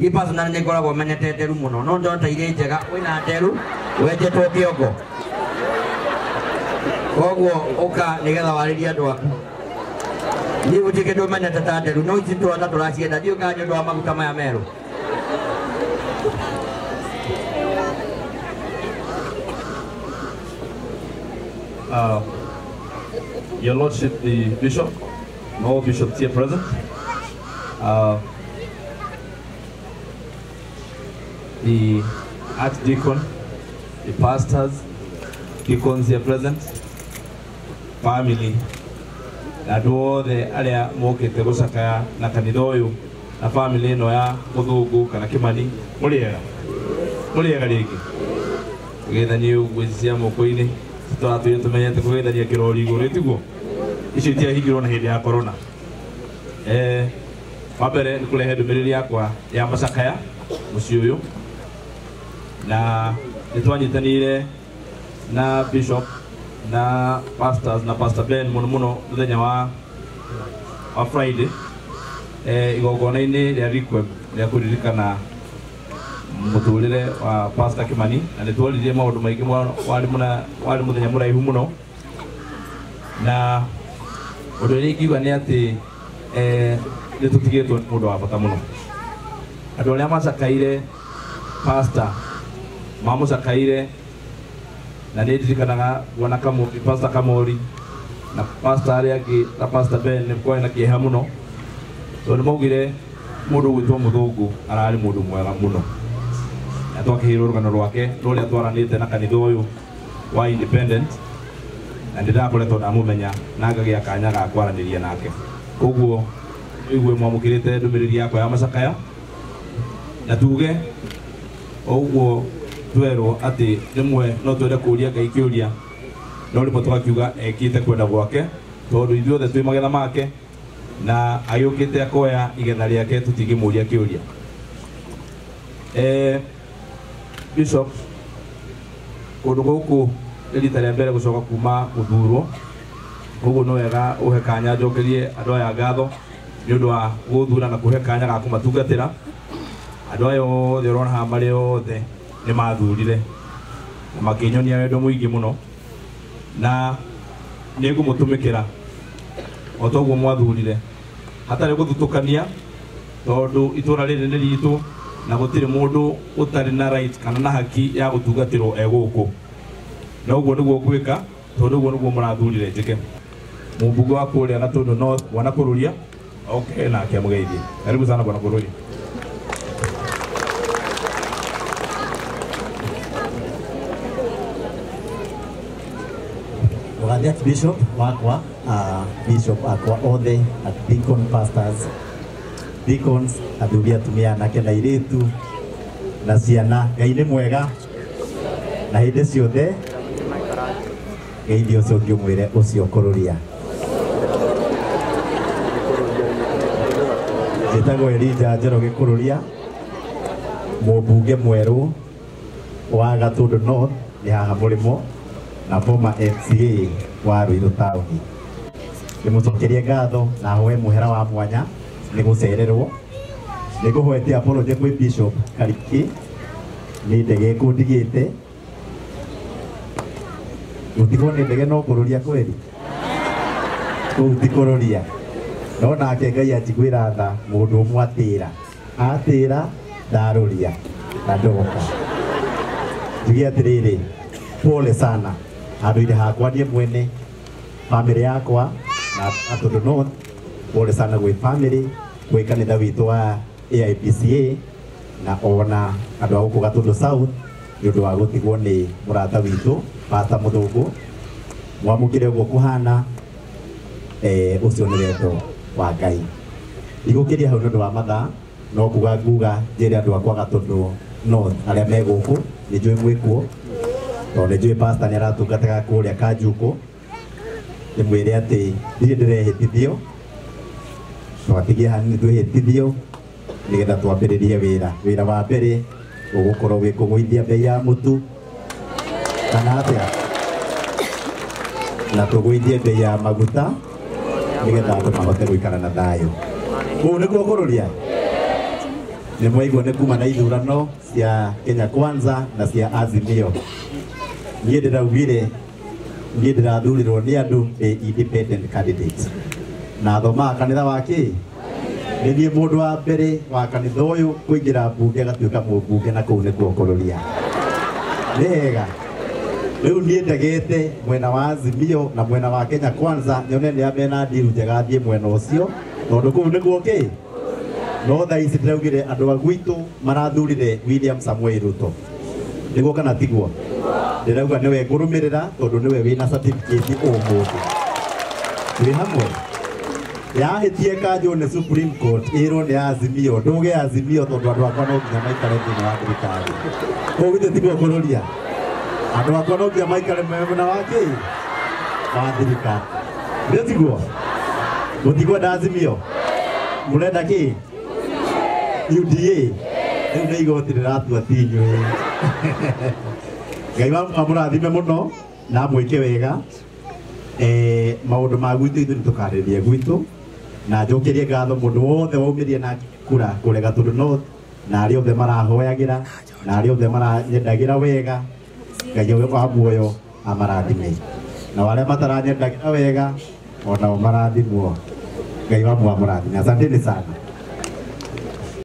Niĩ personally nĩ ngoragwo menyete nderu mũno, no ndona ta irĩ njega wĩna nderu wenjetwo kĩongo. Koguo ũka nĩgetha warĩrie andũ aku. Niĩ gũtirĩ kĩndũ menyete ta nderu, no ici tũrona tũracienda, ndiũĩ kana nĩ ũndũ wa maguta maya merũ. Your Lordship, the Bishop, and all bishops here present, the Archdeacon, the pastors, deacons here present, family, na andũ othe arĩa mokĩte gũcakaya na kanitha ũyũ na family ĩno ya Mũthũngũ kana Kĩmani, mũrĩega? Mũrĩega rĩngĩ? Kũgeithania ũguo ici cia moko-inĩ tũratũire tũmenyete kũgeithania kĩrori igũrũ, tiguo? Icio itiahingirwo na hĩndĩ ya corona. Wa mbere nĩ kũrehe ndũmĩrĩri yakwa ya macakaya mũciĩ ũyũ, na nĩ twanyitanĩire na bishop na pastors na Pastor Ben mũno mũno mũthenya wa Friday, igongona-inĩ rĩa requiem rĩa kũririkana mũtũrĩre wa Pastor Kimani, na nĩ twaririe maũndũ maingĩ, warĩ mũthenya mũraihu mũno, na ũndũ ũrĩa ingiuga nĩ atĩ nĩ tũtigĩtwo nĩ mũndũ wa bata mũno. Andũ arĩa macakaire pastor mamũcakaire, na nĩ ndirikanaga bwana Kamori, Pastor Kamori na pastor arĩa angĩ na Pastor Ben nĩ kwarĩ na kĩeha mũno, tondũ nĩ maugire mũndũ ũgwĩtwo Mũthũngũ ararĩ mũndũ mwega mũno, na twakĩheirwo rũgano rwake rũrĩa twaranĩte na kanitha ũyũ wa Independent, na nĩ ndakoretwo ndamũmenya na ngagĩa kanya ga kwaranĩria nake. Koguo igue mwamũkĩrĩte ndũmĩrĩri yakwa ya macakaya, na tuge o ũguo twerwo atĩ rĩmwe no twende kũria Ngai kĩũria, no rĩmwe tũgakiuga ekĩte kwenda gwake, tondũ ithuothe twĩ magetha make, na agĩũkĩte akoya igetha rĩake, tũtingĩmũria kĩũria. Bishop, kũndũ gũkũ nĩ rita rĩa mbere gũcoka kuma gũthurwo, koguo nĩ wega ũhe kanya njokerie andũ aya ngatho nĩ ũndũ wa gũthura na kũhe kanya ga kũmatungatĩra. Andũ aya othe ũrona haha marĩ othe nĩ mathurire na makĩnyonia wendo mũingĩ mũno, na nĩ ngũmũtũmĩkĩra o ta ũguo mwathurire hatarĩ gũthutũkania, tondũ itũra rĩrĩ nĩ ritũ na gũtirĩ mũndũ ũtarĩ na right kana na haki ya gũtungatĩrwo e gũkũ. Na ũguo nĩguo ngwĩka, tondũ ũguo nĩguo mũrathurire njĩke. Mũmbunge wa kũrĩa Gatũndũ North, Bwana Kũrũria, oke nake amũgeithie. Karibu sana Bwana Kũrũria. Mũgathĩ Archbishop wakwa, bishop akwa othe, deacon pastors, deacons, athuri, atumia, anake na airĩtu na ciana, Ngai nĩ mwega na hĩndĩ ciothe. Geithia ũcio ũngĩ ũmwĩre ũcio kũrũria. Njĩtagwo Elijah Njoroge Kũrũria, mũmbunge mwerũ wa Gatũndũ North, nĩ haha mũrĩmo, na former MCA wa Ruiru Town. Ndĩmũcokerie ngatho na hoe mũhera wa mwanya nĩ gũcererwo. Nĩ ngũhoete apology kwĩ Bishop Kariki, nĩ ndege ĩkũndigĩte. Gũtigwo nĩ ndege no kũrũria kweri? Kũu ti kũrũria. No nake Ngai anjiguĩra tha, mũndũ ũmwe atĩra. Atĩra, ndarũria na ndoka. Njuge atĩrĩrĩ, pole sana handũ-inĩ hakwa niĩ mwene, family yakwa na Gatũndũ North, pole sana gwĩ family, gwĩ kanitha witũ wa AIPCA na ona andũ a gũkũ Gatũndũ South nĩ ũndũ wa gũtigwo nĩ mũrata witũ Pastor Mũthũngũ. Mwamũkĩre ũguo kũhana, ũcio nĩ wendo wa Ngai. Ndigũkĩria hau nĩ ũndũ wa mathaa, no kuga nguga njĩre andũ akwa Gatũndũ North arĩa me gũkũ, nĩ njũĩ mwĩkuo, tondũ nĩ njũĩ pastor nĩ aratungataga kũrĩa Kanjukũ. Ndĩmwĩre atĩ ndirĩ ndĩrehĩtithio, twatigie hanini twĩhĩtithio nĩgetha twambĩrĩrie wĩra. Wĩra wa mbere ũgũkorwo wĩ kũgũithia bei ya mũtu kana atĩa, na tũgũithie bei ya maguta nĩgetha andũ mahote gũikara na thayũ. Kũu nĩkuo kũrũria. Nĩ mwaigua nĩ kuma na ithurano cia Kenya Kwanza na cia Azimio. Niĩ ndĩraugire niĩ ndĩrathurirwo nĩ andũ ndĩ independent candidate. Na thomaga kanitha wa kĩ? Nĩ niĩ mũndũ wa mbere wa kanitha ũyũ kũingĩra mbunge agatuĩka mũmbunge na kũu nĩkuo kũrũria. Nĩ hega. Rĩu niĩ ndegete mwena wa Azimio na mwena wa Kenya Kwanza nyone nĩ mena ndiru njega thiĩ mwena ũcio tondũ kũu nĩkuo kĩ? No thaa ici ndĩraugire andũ a gwitũ marathurire William Samoei Ruto. Nĩguo kana tiguo? Ndĩrauga nĩwe ngũrũmĩrĩra tondũ nĩwe wĩna certificate ũmũthĩ. Twĩ hamwe? Yahĩtie kanjũ nĩ Supreme Court ĩrwo nĩ Azimio, ndũge Azimio tondũ andũ akwa no nginya maikare thĩinĩ wa thirikari. Kũu githĩ tiguo kũrũria? Andũ akwa no nginya maikare mwena wa kĩ? Wa thirikari. Nĩ tiguo? Mũtikwenda Azimio? Mũrenda kĩ? UDA. Rĩu nĩ igoti rĩratua ti inyuĩ. Ngai amũrathime mũno na amwĩke wega. Maũndũ ma gwitũ ithuĩ nĩtũkarĩrĩria gwitũ na njokerie ngatho mũndũ wothe waumĩrie na kura kũrĩa Gatũndũ North na arĩa othe marahoyagĩra na arĩa othe maranyendagĩra wega. Ngai wa muoyo amarathime na arĩa mataranyendagĩra wega onao marathimwo. Ngai wa muoyo amũrathime. Asanteni sana.